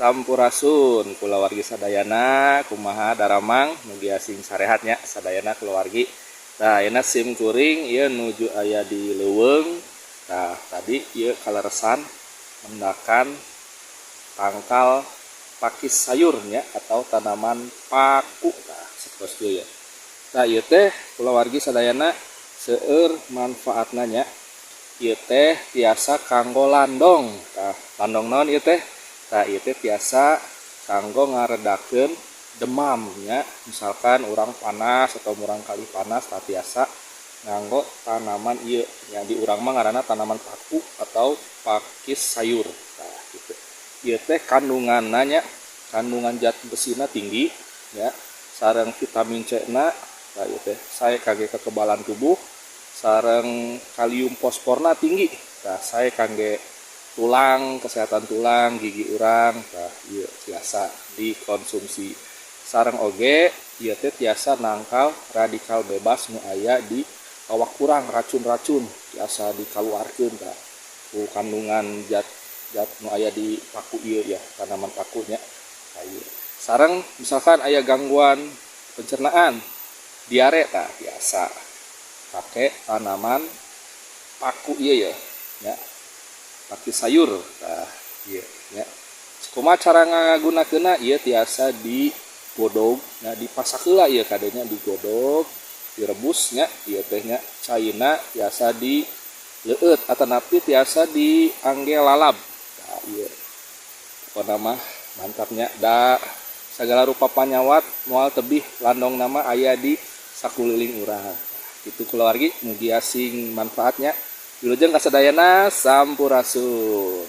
Sampurasun kulawargi sadayana, kumaha daramang? Mugi sing sarehat nya sadayana kulawargi. Tah, ayeuna sim kuring ieu nuju aya di leuweung. Tah, tadi ieu kaleresan mendakan tangkal pakis sayur nya atau tanaman paku. Tah, sapertos ieu ya. Tah, ieu teh kulawargi sadayana seueur manfaatna nya. Ieu teh tiasa kanggo landong. Tah, landong naon ieu teh? Tah, ieu teh tiasa kanggo ngaredakeun demam nya. Misalkan urang panas atau murangkalih panas, tah tiasa nganggo tanaman ieu nya. Di urang mah ngaranna tanaman paku atau pakis sayur. Tah, kitu. Ieu teh kandunganna nya, kandungan zat besina tinggi nya, sareng vitamin C na. Tah, ieu teh sae kangge kekebalan tubuh, sareng kalium fosforna tinggi. Tah, sae kangge tulang, kesehatan tulang, gigi urang. Tah, ieu tiasa dikonsumsi. Sareng oge ieu teh tiasa nangkal radikal bebas nu aya di awak urang, racun-racun tiasa dikaluarkeun. Tah, ku kandungan zat-zat nu aya di paku ieu ya, tanaman pakunya. Tah, ieu sareng misalkan aya gangguan pencernaan, diare, tah tiasa pake tanaman paku ieu ya nya, pakis sayur. Tah, ieu nya. Kumaha cara ngagunakeunna? Ieu tiasa digodog nya, dipasak heula ieu kadenya, digodog, direbus nya ieu teh nya. Caina tiasa dileueut atanapi tiasa diangge lalab. Tah, ieu pokona mah mantapnya da, sagala rupa panyawat moal tebih landong nama aya di sakuliling urang. Itu kulawargi, mugi sing manfaatnya. Wilujeng kasadayana, sampurasun.